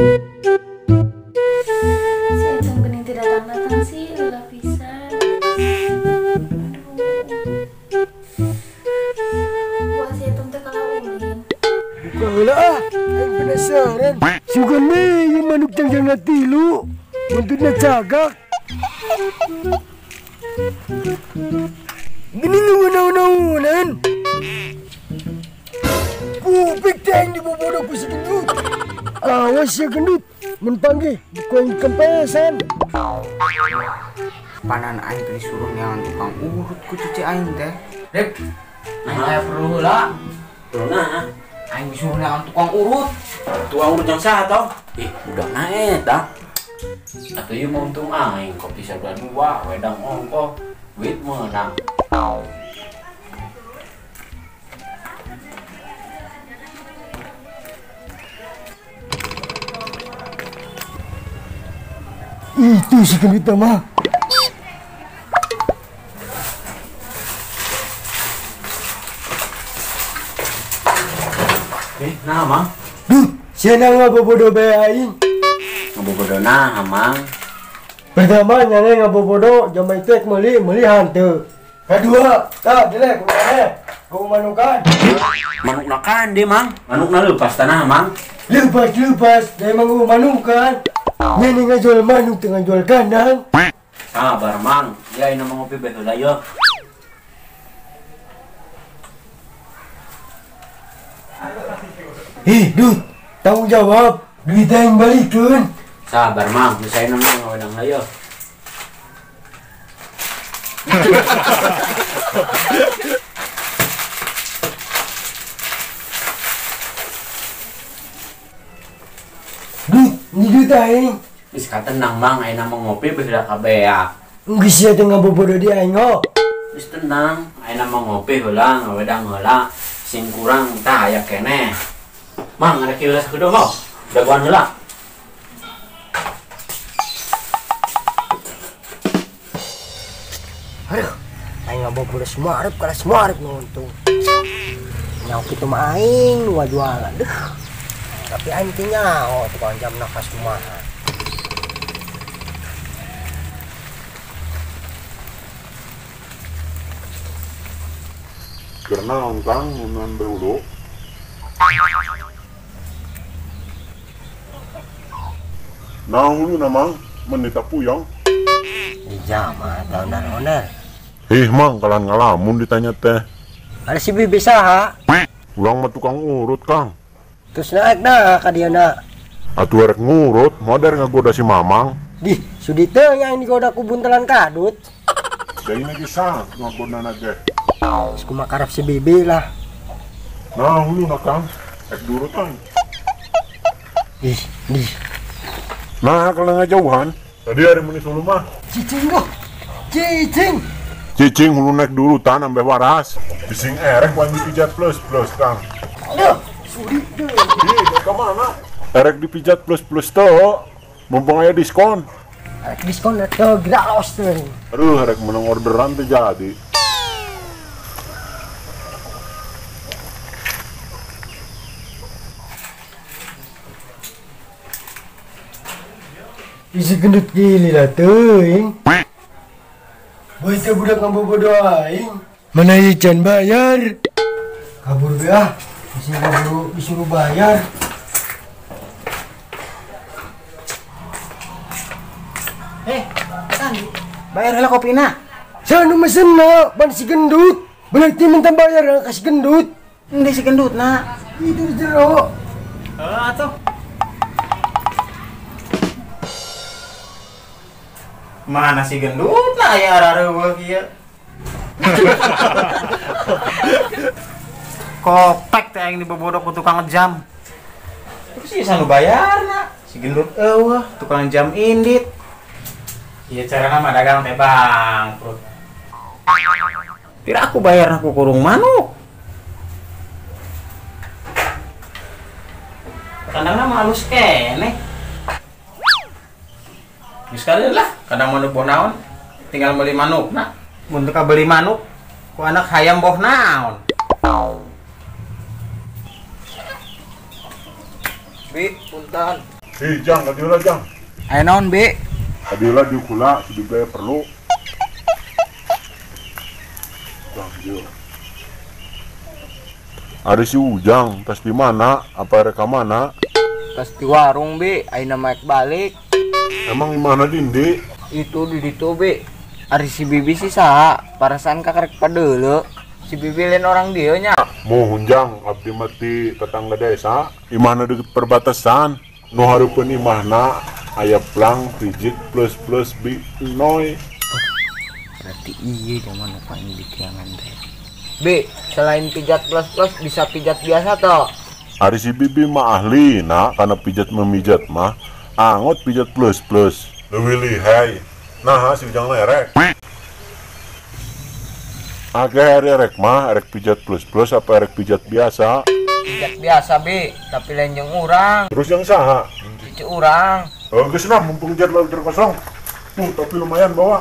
Si Etung gening tidak datang-datang sih, ulah pisan. Aduh. Buat si Etung teh kalah ulin. Buka heula ah, aing penasaran. Sugan we ieu manuk jangjangna tilu, buntutna cagak. Gini naon-naonan. Kupik teh aing dibobodo ku si gendut. Awas ya gendut, mun panggih ku aing kempesan. Panan aing teh disuruh neangan tukang urut ku cuci aing teh. Rip, aing aya perlu heula. Perlu nah. Aing disuruh neangan tukang urut. Tukang urut yang saha toh? Ih, udah naik tah. Atuh ieu mah untung aing kopi sabla dua, wedang ongkoh, duit meunang. Itu si gendut mah. Nah, Mang. Duh, sia ngabobodo bae aing. Ngabobodo nah, Mang. Pertama nyane ngabobodo jama itu ek meuli hanteu. Kedua, tah delek kumaha? Gua manukan. Manukna kan deh, Mang. Manukna leupas tanah, Mang. Lepas, da emang gua manukan. Nyane ngajual manuk teu ngajual kandang. Sabar, Mang. Ya ayeuna mah ngopi bae heula yeuh. Ih, Dut, tanggung jawab. Duit aing balikeun. Sabar, Mang. Geus ayeuna mah ngawedang heula yeuh. Dut, ini duit aing. Geus katenang, Mang. Ayeuna mah ngopi bae heula kabeh. Geus sia teh ngabobodo di aing ho. Geus tenang, ayeuna mah ngopi heula, ngawedang heula. Sing kurang tah aya keneh. Mang, ada kieu sakedeung ho. Jagoan heula. Aduh, aing ngabobodo semua arep kana semua arep nuntung. Nyaho kitu mah aing nu jualan. Duh. Tapi aing teh nyaho tukang jam nafas kumaha. Keur naon Kang mun beulu? Naon huluna Mang, mun ditapuyang. Di jama tahun oner. Ih Mang, kalah ngalamun ditanya teh. Ada si bibi saha? Urang mah tukang urut Kang. Terus naik nah ka dieu na. Atuh erek ngurut, modar ngagoda si Mamang. Dih, sudi teu yang digoda ku buntelan kadut. Deui ge sah ngagodana ge. Terus kumaha karep si bibi lah. Nah, huluna Kang, ek durutan. Ih, dih. Nah, kalau ngajauhan, tadi hari menis hulu mah. Cicing kok. Cicing. Cicing hulu naik durutan ambeh waras. Bising erek wan dipijat plus plus Kang. Aduh, sudi deh. Ih, ke mana? Erek dipijat plus plus tuh. Mumpung aya diskon. Erek diskon teh gratis teh. Aduh, erek menang orderan teh jadi. Isi gendut gili lah teuing. Boy teh budak ngabobodo aing. Mana ieu can bayar? Kabur be ah. Bisi kabur disuruh bayar. Kang, bayar heula kopina. Saha nu mesenna ban si gendut. Berarti minta bayar ka si gendut. Henteu si gendut na. Itu jero. Heuh atuh. Mana si gendut lah ya arareuweuh ieu. Kopek teh aing dibobodo ku tukang jam. Terus sih sanu bayarna. Si gendut eueuh, tukang jam indit. Ieu carana mah dagang teh bangkrut. Tidak aku bayar aku kurung manuk. Kandangna mah halus keneh. Geus sekali lah, kadang manuk boh naon, tinggal beli manuk nah. Mun teu beli manuk, ku anak hayam boh naon. Bi, punten. Hei, Jang, kadieulah Jang. Aya naon, Bi? Kadieulah diukula si Bibi perlu. Jang, dieu. Ari si Ujang, tas di mana? Apa rek ka mana? Tas di warung, Bi. Ayeuna mah balik. Emang di mana dindi? Itu di ditu, Bi. Ari si Bibi sih saha? Parasaan kakarek padeuleu. Si Bibi lain orang dieu nya. Muhun Jang, abdi mah ti tetangga desa. Imahna deket perbatasan. Nu hareupeun imahna aya plang pijit plus plus bi noy. Berarti iya zaman apa ini ditiangan teh. Bi, selain pijat plus plus bisa pijat biasa toh? Ari si Bibi mah ahli nah, karena pijat memijat mah angot pijat plus plus. Leuwih lihai. Nah, si Ujang erek. Akeh ari erek mah erek pijat plus plus apa erek pijat biasa? Pijat biasa, Bi, tapi lain jeung urang. Terus yang saha? Cucu urang. Oh, geus nah, mumpung jadwal terkosong. Tuh, tapi lumayan bawa.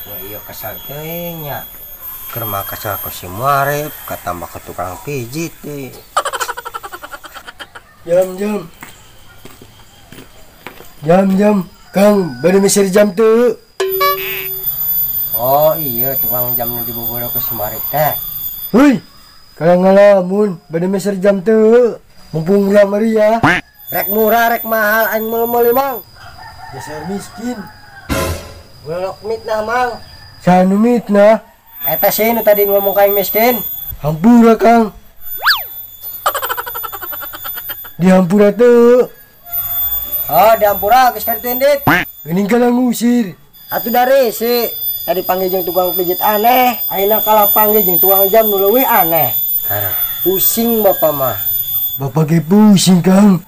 Wah, iya kesal teh nya. Keur mah kesal ku si Muarif, katambah ke tukang pijit teh. Jam jam. Jam jam, Kang, bade mesir jam teu. Oh iya, tukang jam nu dibobodo ku si Muarif teh. Heuy, kalau ngalamun bade mesir jam teu. Mumpung murah meriah. Rek murah rek mahal aing meul-meuli Mang. Dasar miskin. Welok mitnah Mang. Sanu mitnah? Eta sih nu tadi ngomong ka aing miskin. Hampura Kang. Dihampura teu. Oh, dihampura geus kaditu indit. Geuning kalah ngusir. Atuh dari si tadi panggil jeung tukang pijit aneh, ayeuna kalah panggil jeung tukang jam nu leuwih aneh. Pusing bapak mah. Bapak ge pusing Kang.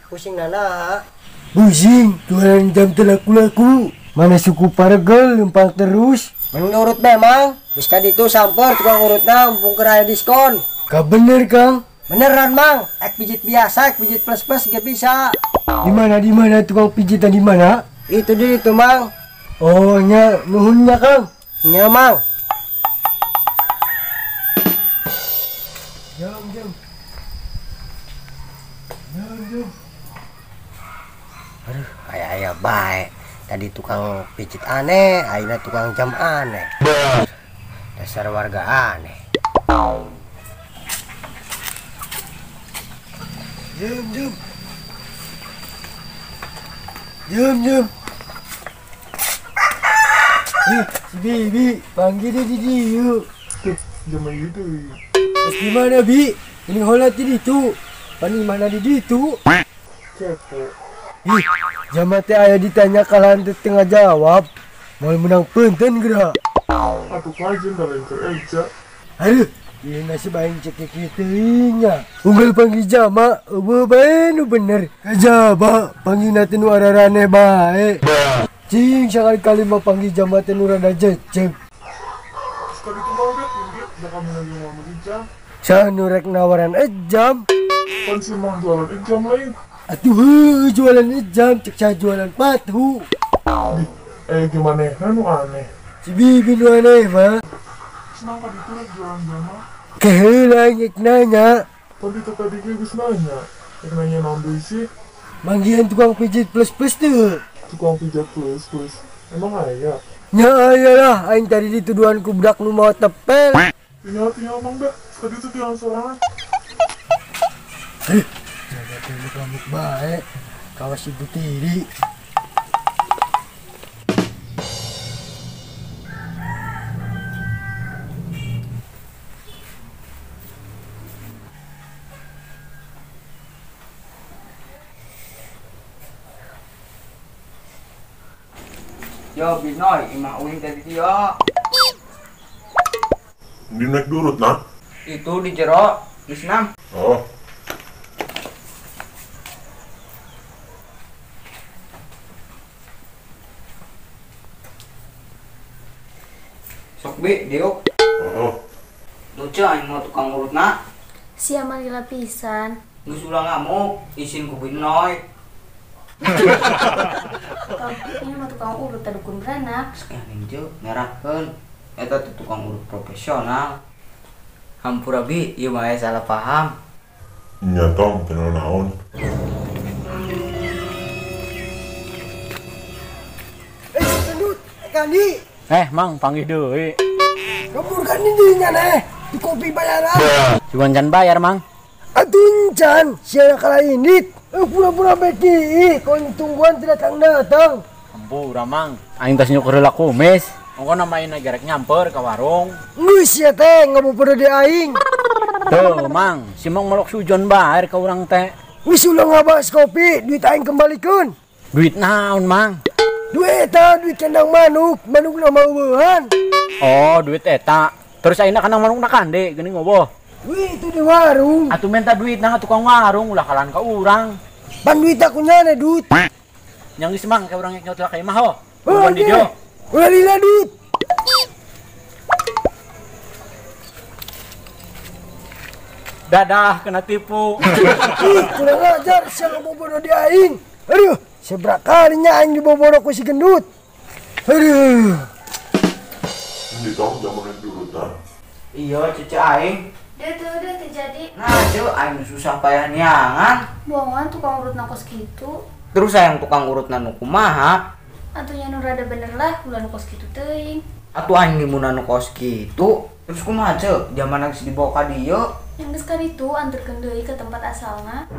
Pusing nana. Pusing jualan jam teu laku-laku. Mana suku paregel lempang terus. Menurut memang, geus kaditu samper tukang urutna mumpung keur aya diskon. Ka bener Kang. Beneran Mang, ek pijit biasa, ek pijit plus plus ge bisa. Di mana tukang pijitan di mana? Itu di itu Mang. Oh nya, nuhun nya Kang. Nya Mang. Jam jam. Jam jam. Aduh, aya-aya bae. Tadi tukang pijit aneh, ayeuna tukang jam aneh. Dasar warga aneh. Jam jam. Jam jam. Ih, si Bibi panggil dia di dieu. Jam gitu. Terus gimana Bi? Ini holat di ditu. Pan imahna di ditu. Kepo. Ih, jama teh aya ditanya kalahan teh tengah jawab. Moal menang punten geura. Atuh kajen da lain keur eja. Aduh, ieu nasib aing cek kieu nya. Unggal panggil jama eueuh bae nu bener. Kajaba panggilna teh nu araraneh bae. Cing sakali-kali mah panggil jama teh nu rada jeceg. Sekali itu mau deh, indit, da kami lagi mau beli jam. Saha nu rek nawaran ejam? Pan si Mang jualan ejam lain. Atuh heuh jualan ejam cek saha jualan patuh. Dih, gimana nu aneh. Si Bibi nu aneh mah. Senang kaditu rek jualan jam mah. Keheula aing nanya. Tadi teh tadi ge geus nanya. Rek nanya naon deui sih? Manggihan tukang pijit plus plus teu. Tukang pijat plus plus. Emang aya? Nya aya lah, aing tadi dituduhan ku budak nu mawa tepel. Tinggal-tinggal Mang da, kaditu tiang sorangan. Aduh, jaga teh ngamuk bae. Kawas ibu tiri. Yo Binoy, imah uing tadi dieu. Di naik durut nah. Itu di jero, geus nam. Oh. Sok Bi, diuk. Oh. Lucu aing mau tukang urutna. Sia mah lila pisan. Geus ulah ngamuk, isin ku Binoy. Ini mah tukang urut teh dukun beranak. Sekarang jeung merahkeun. Eta teh tukang urut profesional. Hampura bi, ieu mah salah paham. Nya tong teu naon. Eh, gendut, Kandi. Mang panggih deui. Kabur kan dinya neh. Di kopi bayaran. Cuman can bayar, Mang. Atuh can, sia kalah indit. Pura-pura beki, kau tungguan tidak datang. Hampura, Mang. Aing tas nyukur heula kumis. Ongko namain gerek nyamper ke warung. Geus sia teh ngabobodo di aing. Tuh, Mang, si Mang melok sujon bae ka urang teh. Geus ulah ngabahas kopi, duit aing kembalikeun. Duit naon, Mang? Duit eta, duit kandang manuk, manukna maueuhan. Oh, duit eta. Terus ayeuna kandang manukna kande geuning ngoboh. Duit itu di warung. Atuh minta duit nang tukang warung ulah kalan ka urang. Pan duit aku nyane duit. Yang geus Mang ka urang nyaut ka imah ho. Oh, di dieu. Ulah lila duit. Dadah kena tipu. Ih, kurang ajar sia ngabobodo di aing. Aduh, seberapa kalinya aing dibobodo ku si gendut. Aduh. Ini tong zaman diurutan. Iya, cucu aing. Deh tuh udah terjadi. Nah, cuy, aing susah payah niangan. Bohongan tukang urut nangkos gitu. Terus sayang tukang urut nu kumaha? Atuh nya nu rada bener lah, ulah nu kos kitu teuing. Atuh aing limunan nu kos kitu. Terus kumaha, ceu? Jaman geus dibawa ka dieu. Yang geus ka ditu anterkeun deui ke tempat asalna.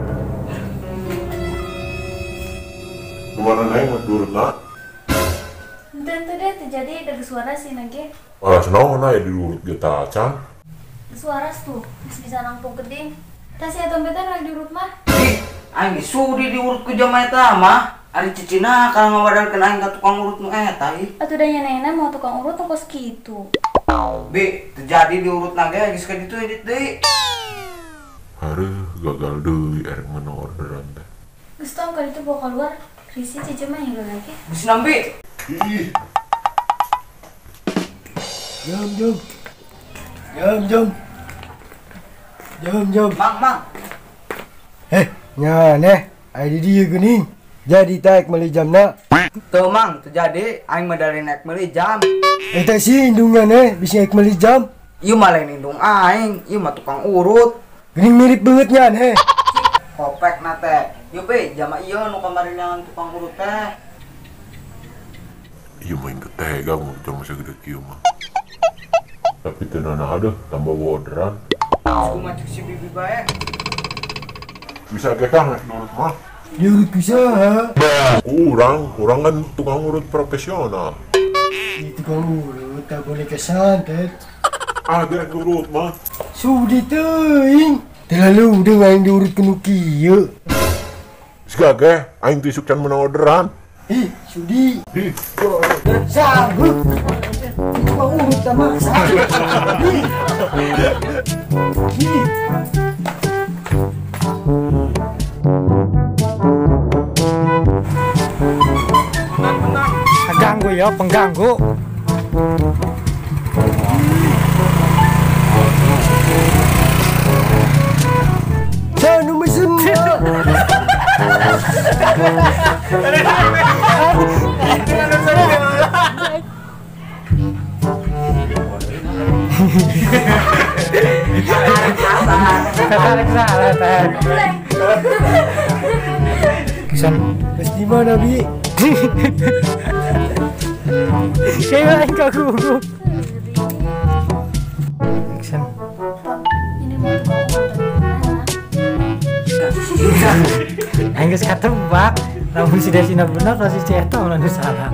Kumaha aing mah diurutna? Henteu deh terjadi da geus waras sih ge. Waras naon aya diurut ge ta acan? Geus waras tuh, geus bisa nangtung keding. Tah sia dompetna rek diurut mah. Ih, aing geus sudi diurut ku jama eta mah. Ari cicina kalau ngawadarkeun aing ka tukang urut nu eta ih. Atuh da nyanayna mau tukang urut nu kos kitu. Bi, terjadi diurutna ge geus ka ditu edit deui. Hareuh gagal deui erek meunang orderan teh. Geus tong ka ditu bawa keluar. Risi cici mah yang lagi. Geus nambi. Ih. Jam jam. Jam jam. Jam jam. Mang mang. Nyaneh, aya di dieu geuning. Jadi taek meuli jamna. Teu Mang, teu jadi aing mah dari naik meuli jam. Eta si indungna neh bisa naik meuli jam. Ieu mah lain indung aing, ieu mah tukang urut. Geuning mirip banget nyaneh. Kopek na teh. Yeuh be, jama ieu nu kamari neangan tukang urut teh. Ieu mah teu tega mun jam sagede kieu mah. Tapi teu nanaha deuh tambah orderan. Kumaha cek si bibi bae. Bisa ge kang rek nurut mah. Diurut bisa. Kurang kan tukang urut profesional. Itu tukang urut tak boleh kesantet. Ah, dia urut mah. Sudi teuing. Terlalu udah aing diurut kenu kieu. Siga ge aing teu isuk can meunang orderan. Ih, sudi. Ih, sanggup. Tukang urut tak maksa. Ih. Ih. Pengganggu ya, pengganggu. Jangan mesin. Salah teh. Kisan. Terus di mana bi? Saya lain kaku. Kisan. Ini mau tukang urut mana? Aing geus katebak. Lamun si Desina bener pasti si eta ulah nu salah.